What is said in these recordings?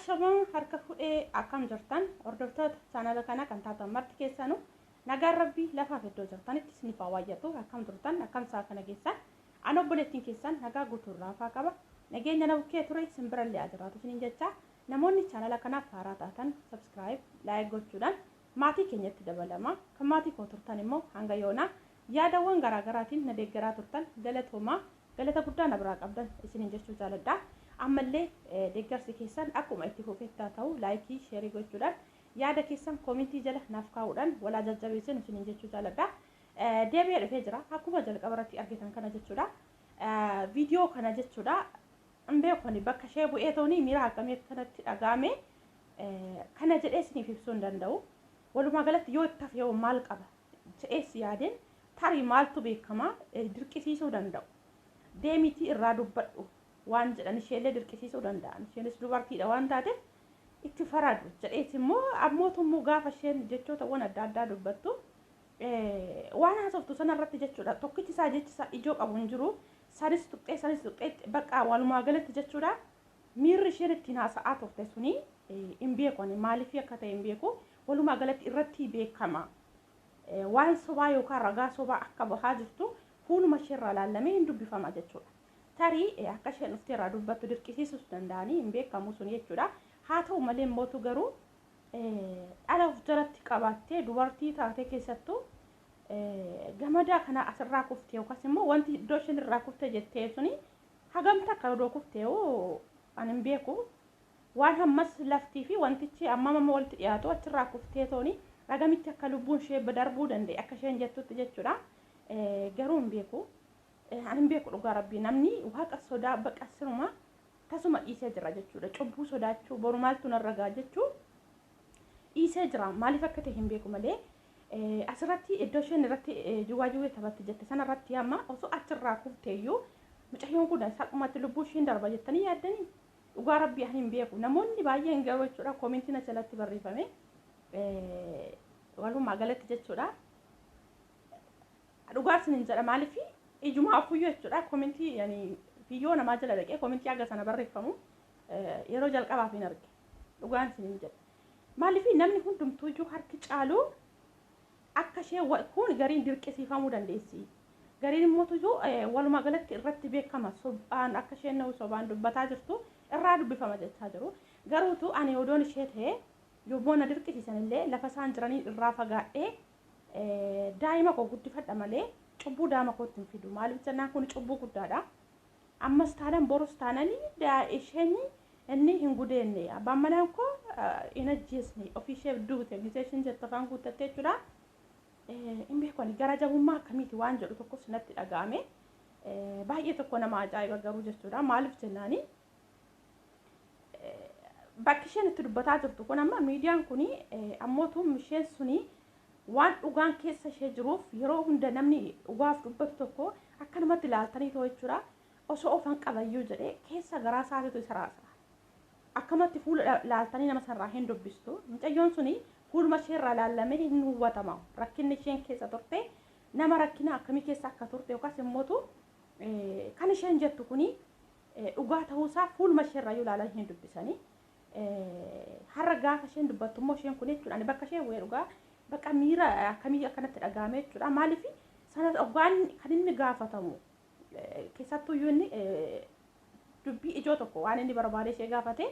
Ashamaa harka fuudhee, akkam jirtan hordoftoota chaanala kanaa kan taatan marti keessanuu? Nagaan Rabbii lafaaf iddoo jirtanitti isiniif haa baay'atu. Akkam turtan? Akkam sa'a kana keessan? Ani obboleettiin keessan nagaa guutuu irraa qaba. Nageenya na bukkee ture simbirallee haa jiraatu isiniin jecha, namoonni chaanala kanaaf haaraa taatan subscribe, like gochuudhaan maatii keenyatti dabalama. Kan maatii koo turtan immoo hanga yoonaa yaadawwan garaagaraatiin na deeggaraa turtan, galatoomaa, galata guddaa na biraa qabdan isiniin jechuu jaaladha. Ammallee deeggarsi keessan akkuma itti fufetti haa ta'u, like, share gochuudhaan, yaada keessan comment jala naaf kaa'uudhaan walaa jajjabeessinu isiniin jechuu jaaladha. Deebi'ee dhufee jira akkuma jalqaba irratti argitan kana jechuudha. Viidiyoo kana jechuudha. Hin beeku ani bakka ishee bu'ee toonii miira akkamii akkanatti dhaga'ame kana jedhee isiniif ibsuu hin danda'u. Walumaa galatti yoo itti hafe maal qaba jedhees yaadeen, tarii maaltu beekama, dirqisiisuu danda'u. Deemitii irraa dubbadhu waan jedhan isheellee dirqisiisuu danda'an. Isheenis dubartiidha waan taateef itti faradu jedhees immoo, ammootummoo gaafa isheen jechootawwan adda addaa dubbattu, waan haasoftu sanarratti jechuudha. Tokkichi isaa jechi isaa ijoo qabu hin jiru. Sanis tuqxee, sanis tuqxee, bakka walumaa galatti jechuudha. Miirri isheen ittiin haasa'aa turte suni hin beeku ani maaliif akka ta'e hin beeku. Walumaa galatti irratti beekama. Waan sobaa yookaan ragaa sobaa akka bahaa jirtu fuuluma isheerraa ilaallamee hin dubbifama jechuudha. Tarii akka isheen dhuftee irraa dubbattu dirqisiisuus danda'anii hin beekamu sun jechuudha. Haa ta'u malee mootu garuu dhala of jalatti qabaattee dubartii taate, keessattuu gamadaa kana asirraa kuftee yookaas immoo wanti iddoo isheen irraa kuftee jettee suni hagamta akka iddoo kuftee ani hin beeku. Waan hammas laftii fi wantichi hammam amma walitti dhiyaatu achirraa kuftee tooni hagamitti akka lubbuun ishee darbuu danda'e akka isheen jettutti jechuudha. Garuu hin beeku. Ani hin beeku, dhugaa Rabbii, namni Waaqa sodaa baqa siruma tasuma dhiisee jira jechuudha. Cubbuu sodaachuu, boru maaltu narra ga'a jechuu dhiisee jira. Maaliif akka ta'e hin beeku malee asirratti iddoo isheen irratti jiwaa taphatti jette sanarratti amma osoo achirraa kufteeyyuu mucayyoon kun salphumatti lubbuu isheen darba jettanii yaaddanii? Dhugaa Rabbii, ani hin beeku. Namoonni baay'een garuu jechuudha comment jalatti barreeffame walumaa galatti jechuudha. Dhugaa isiniin jedha, maaliif ijumaa afuyyoo jechuudha comment yani viidiyoo namaa jala dhaqee comment haga sana barreeffamu yeroo jalqabaaf hin arge, dhugaan isiniin jedha. Maaliif namni hundumtuuyyuu harki caalu akka ishee kun gariin dirqisiifamuu dandeessi. Gariin immoo tuyyuu walumaa galatti irratti beekama, sobaan akka isheen sobaan dubbataa jirtu irraa dubbifama jechaa jiru. Garuutu ani odoon ishee ta'e, yommuu na dirqisiisan illee lafa isaan jiranii irraa fagaadhee daa'ima koo guddifadha malee cubbuu daa'ima kootti hin fidu. Maaliif jennaan kun cubbuu guddaadha. Ammas taanaan borus taananii isheen inni hin gudeenne, abbaan manaan koo hin ajjeesne, ofii ishee duute gisee isheen jettu afaan guuttattee jechuudha. Hin beeku ani gara jabummaa akkamiiti waan jedhu tokkos natti dhaga'ame. Baay'ee tokko nama ajaa'iba garuu jechuudha. Maaliif jennaani bakki isheen itti dubbataa jirtu kun amma miidiyaan kuni ammootu isheen suni waan dhugaan keessa ishee jiruuf, yeroo hunda namni dhugaaf dubbatu tokko akkanumatti ilaaltanii too jechuudha. Osoo ofan qabayyuu jedhee keessa garaa isaatiitu isa raasa. Akkamatti fuula laaltanii nama sanarraa hin dubbistu. Mucayyoon suni fuuluma isheerraa laallamee hin hubatama. Rakkinni isheen keessa turte, nama rakkina akkamii keessa akka turte yookaas immootu kan isheen jettu kuni dhugaa ta'uusaa fuuluma isheerraa yoo ilaalan hin dubbisanii. Har'a gaafa isheen dubbattu immoo isheen kun jechuudha, ani bakka ishee bu'ee dhugaa bakka miira akkamii akkanatti dhaga'ame jechuudha. Maaliif sana dhugaan kan inni gaafatamu, keessattuu inni dubbii ijoo tokko waan inni barbaade ishee gaafate,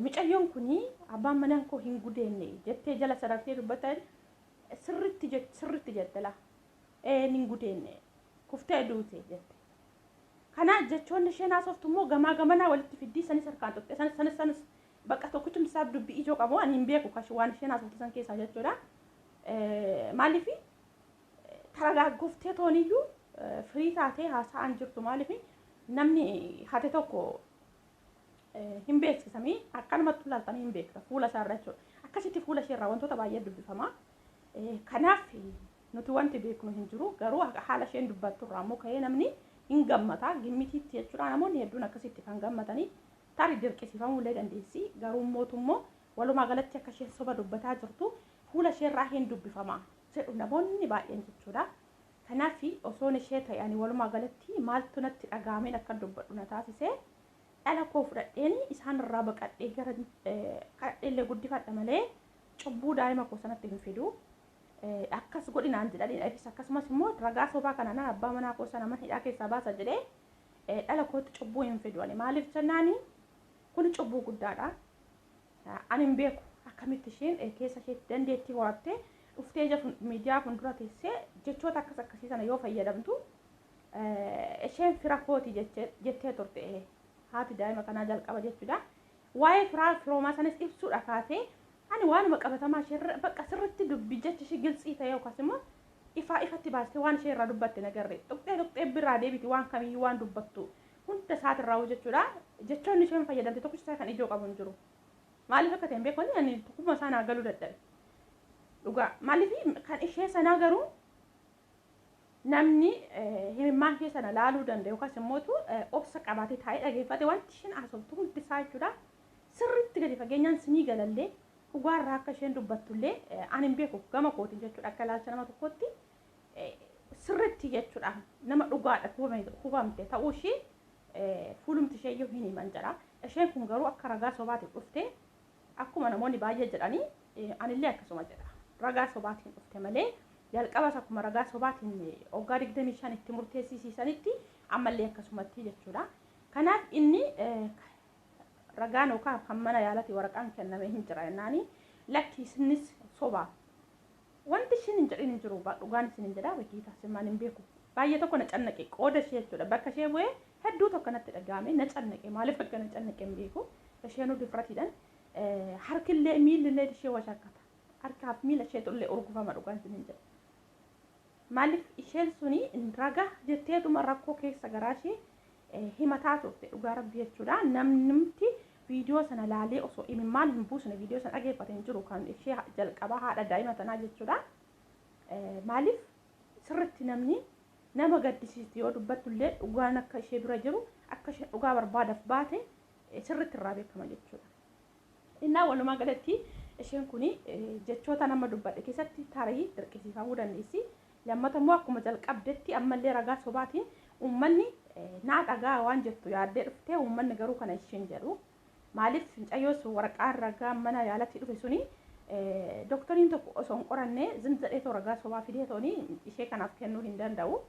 mucayyoon kuni abbaan manaan koo hin gudeenne jettee jala sarartee dubbatan sirritti sirritti jette laa, hin gudeenne, kuftee duute jette. Kana jechoonni isheen haasoftu immoo gamaa gamanaa walitti fiddii, sanis harkaan tuqxe, sanis sanis sanis, bakka tokkichumti isaaf dubbii ijoo qabu ani hin beeku kashi waan isheen haasoftu san keessaa jechuudha. Maaliif taragaaggoftee tooniyyuu firii taatee haasa'an jirtu? Maaliif namni hate tokko hin beeksisamii akkanumatti ilaaltanii hin beekta fuula isaarra jechuudha. Akkasitti fuula isheerraa wantoota baay'ee dubbifama. Kanaaf nuti wanti beeknu hin jiru, garuu haala isheen dubbattu irraa immoo ka'ee namni hin gammata gimmitiitti jechuudha. Namoonni hedduun akkasitti kan gammatanii tarii dirqisiifamuu illee dandeessi, garuu mootummoo walumaa galatti akka isheen soba dubbataa jirtu fuula isheerraa hin dubbifama jedhu namoonni baay'een jechuudha. Kanaaf osoon ishee ta'e ani walumaa galatti maaltu natti dhaga'ameen akka dubbadhu na taasise. Dhala koo fudhadheen isaan irraa baqadhee gara kadhadheellee guddifadha malee cubbuu daa'ima koo sanatti hin fidu. Akkas godhinaan jedhanii akkasumas immoo ragaa sobaa kana nan abbaa manaa koo sana mana hidhaa keessaa baasa jedhee dhala kootti cubbuu hin fidu. Ani maaliif jennaani kun cubbuu guddaadha. Ani hin beeku akkamitti isheen keessa isheetti dandeettii horattee dhuftee ija miidiyaa fuuldura teessee jechoota akkas akkasii sana yoo fayyadamtu isheen fira kooti jettee turte haati daa'ima kanaa jalqaba jechuudha. Waa'ee firaa firoomaa sanis ibsuudha kaatee ani waanuma qabatamaa ishee bakka sirriitti dubbii jechi ishee giltsii ta'e yookaas immoo ifaa ifatti baastee waan ishee irraa dubbatte nagarre tuqxee tuqxee biraa deebiti waan kamiyyuu waan dubbattu hunda isaatirraa jechuudha. Jechoonni isheen fayyadamte tokko isaa kan ijoo qabu hin jiru. Maaliif akka ta'e hin beeku ani tokkummaa isaa naa galuu dadhabe. Dhugaa maaliif kan ishee sanaa garuu namni himimmaan ishee sana laaluu danda'u yookaas immoo obsa qabaatee taa'ee dhageeffate wanti isheen haasoftu hundi isaa jechuudha. Sirriitti gadi fageenyaan sinii galallee dhugaarraa akka isheen dubbattullee ani hin beeku gama kootiin jechuudha akka ilaalcha nama tokkotti sirriitti jechuudha nama dhugaadha hubamte ta'uu ishee fuulumti ishee iyyuu hin himan jedha. Isheen kun garuu akka ragaa sobaatiif dhufte akkuma namoonni baay'ee jedhanii anillee akkasuma jedha. Ragaa sobaatiin dhufte malee jalqabas akkuma ragaa sobaatiin waggaa 25 itti murteessisiisanitti ammallee akkasumatti jechuudha. Kanaaf inni ragaan yookaan kan mana yaalatti waraqaan kenname hin jira jennaani lakki isinis sobaa. Wanti isheen hin jedhin hin jiru dhugaan isin hin jedha beekitaa simaan hin beeku. Baay'ee tokko na cannaqe qooda ishee jechuudha. Bakka ishee bu'ee hedduu tokko natti dhaga'ame na cannaqe maaliif akka na cannaqe hin beeku. Isheen difratiidhaan harkillee miillillee ishee washakkata. Harkaaf miila isheetu illee urgufama dhugaan isin hin jedha. Maaliif isheen suni ragaa jetteetuma rakkoo keessa garaa ishee himataa turte dhugaa rabbi jechuudha. Namnumti viidiyoo sana laalee osoo imimmaan hin buusne viidiyoo sana dhageeffate hin jiru kan ishee jalqabaa haadha daa'ima tanaa jechuudha. Maaliif sirriitti namni nama gaddisiisti yoo dubbattullee dhugaan akka ishee bira jiru akka ishee dhugaa barbaadaaf baate sirriitti irraa beekama jechuudha. Innaa walumaa galatti isheen kun jechoota nama dubbadhe keessatti tarii dirqisiifamuu dandeessi. Lammata immoo akkuma jalqabdetti ammallee ragaa sobaatiin uummanni naa dhagaa waan jettu yaaddee dhuftee uummanni garuu kana isheen jedhu. Maaliif fincayyoos waraqaan ragaa mana yaalatti dhufe suni dooktoriin tokko osoo hin qoranne zim jedhee ragaa sobaa fidee tooni ishee kanaaf kennuu hin danda'u.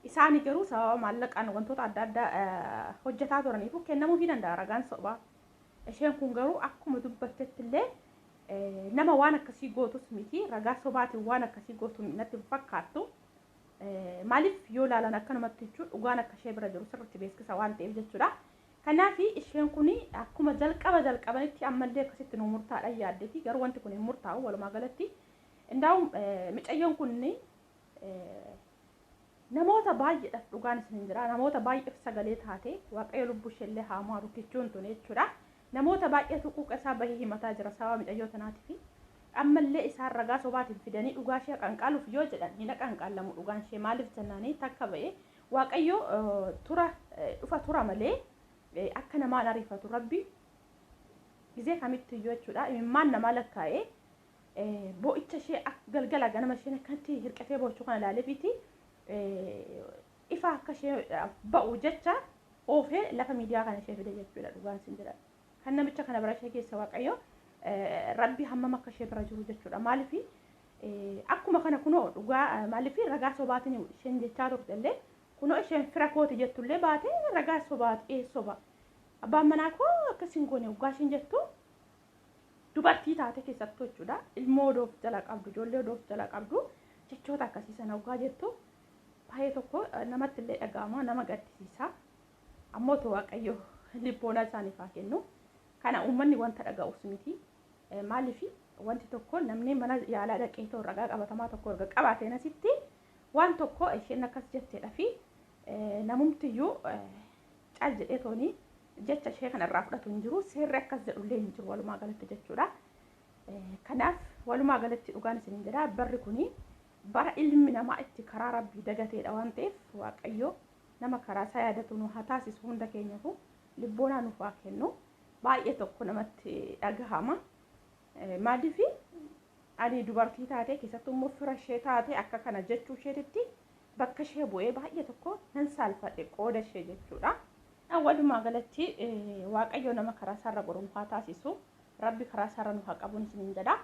Isaani garuu sababa maallaqaan wantoota adda addaa hojjetaa turaniif kennamuufii danda'a ragaan sobaa. Isheen kun garuu akkuma dubbattetti illee nama waan akkasii gootus miti ragaa sobaatiin waan akkasii gootu natti fakkaattu. Maaliif yoo ilaalan akkanumatti jechuun dhugaan akka ishee bira jiru sirriitti beeksisa waan ta'eef jechuudha. Kanaaf isheen kun akkuma jalqaba jalqabanitti ammallee akkasitti nu murtaadha yaaddeeti garuu wanti kun hin murtaa'u walumaa galatti. Indaa'u micayyoon kun namoota baay'eedhaaf dhugaan isin hin jira namoota baay'eef sagalee taate waaqayyo lubbuu isheellee haa maaru kichuun tun jechuudha. Namoota baay'eetu quuqa isaa bahee himataa jira sababa micayyoo tanaatiif. Ammallee isaan ragaa sobaatiin fidanii dhugaa ishee qanqaaluuf yoo jedhan hin qanqaalamu dhugaan ishee maaliif jennaanii takka ba'ee waaqayyo tura dhufa tura malee akka namaan ariifatu rabbi gizee kamitti iyyuu jechuudha imimmaan namaa lakkaa'ee boo'icha ishee galgala ganama isheen akkanatti hirqatee boochuu kana ilaaleefiti ifa akka ishee ba'u jecha oofee lafa miidiyaa kana ishee fide jechuudha dhugaan isin jedha. Kan namicha kana bira ishee keessa waaqayyo rabbi hammam akka ishee bira jiru jechuudha. Maaliif akkuma kana kunoo dhugaa maaliif ragaa sobaatiin isheen jechaa turte illee kunoo isheen fira kooti jettullee baate ragaa sobaati soba. Abbaan manaa koo akkasiin goone dhugaa isheen jettu dubartii taate keessattuu jechuudha. Ilmoo odoof jala qabdu ijoollee odoof jala qabdu jechoota akkasii sana dhugaa jettu baay'ee tokko namatti illee dhaga'ama nama gaddisiisa. Ammoo waaqayyo lubboona isaaniif haa kennu. Kana uummanni wanta dhaga'us miti. Maaliif wanti tokko namni mana yaalaa dhaqee too ragaa qabatamaa tokko erga qabaateen asitti waan tokko isheen akkas jetteedha fi namumtiyyuu cal jedhee tooni jecha ishee kanarraa fudhatu hin jiru. Seerri akkas jedhullee hin jiru walumaa galatti jechuudha. Kanaaf walumaa galatti dhugaan isin hin jedha barri kuni bara ilmi namaa itti karaa rabbii dagateedha waan ta'eef waaqayyo nama karaa isaa yaadatu nu haa taasisu hunda keenyafu lubboonaa nuuf haa kennu. Baay'ee tokko namatti dhagahama. Maaliif ani dubartii taate keessattuu immoo fira ishee taate akka kana jechuu isheetitti bakka ishee bu'ee baay'ee tokko nan saalfadhe qooda ishee jechuudha. Walumaa galatti Waaqayyo nama karaa isaarra goru nu haa taasisu. Rabbi karaa isaarra nu haa qabuun isiniin jedha.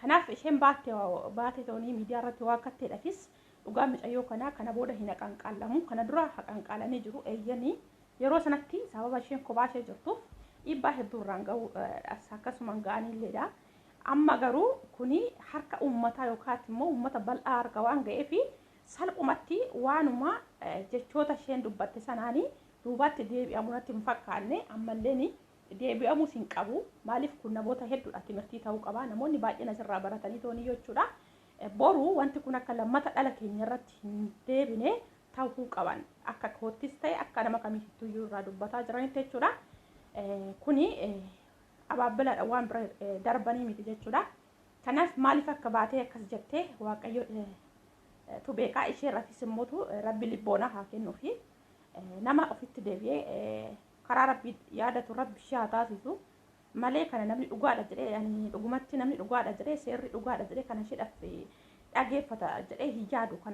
Kanaaf isheen baatte baate toonii miidiyaa irratti waa akkatteedhaafis dhugaa mucayyoo kanaa kana booda hin haqanqaalamu. Kana dura haqanqaalanii jiru eeyyanii yeroo sanatti sababa isheen kophaa ishee jirtuuf dhiibbaa hedduu irraan gahu akkasumaan ga'aniilleedha. Amma garuu kuni harka uummataa yookaan immoo uummata bal'aa harka waan ga'eef salphumatti waanuma jechoota isheen dubbatte sanaanii duubatti deebi'amu natti hin fakkaanne. Ammalleen deebi'amuus hin qabu. Maaliif kun namoota hedduudha timirtii ta'uu qaba. Namoonni baay'een asirraa baratanii toonii jechuudha. Boru wanti kun akka lammata dhala keenya irratti hin deebine ta'uu qaban. Akka koottis ta'e akka nama kamiittuyyuu irraa dubbataa jiranitti jechuudha. Kuni abaabbilaadha waan bira darbanii miti jechuudha. Kanaaf maaliif akka baatee akkas jettee Waaqayyo tu beekaa. Ishee irrattis immoo Rabbi libboonaa haa kennuufi. Nama ofitti deebi'ee karaa Rabbi yaadatu Rabbi ishee haa taasisu malee kana namni dhugaadha jedhee, ani dhugumatti namni dhugaadha jedhee, seerri dhugaadha jedhee kana isheedhaaf dhageeffata jedhee hin yaadu kana.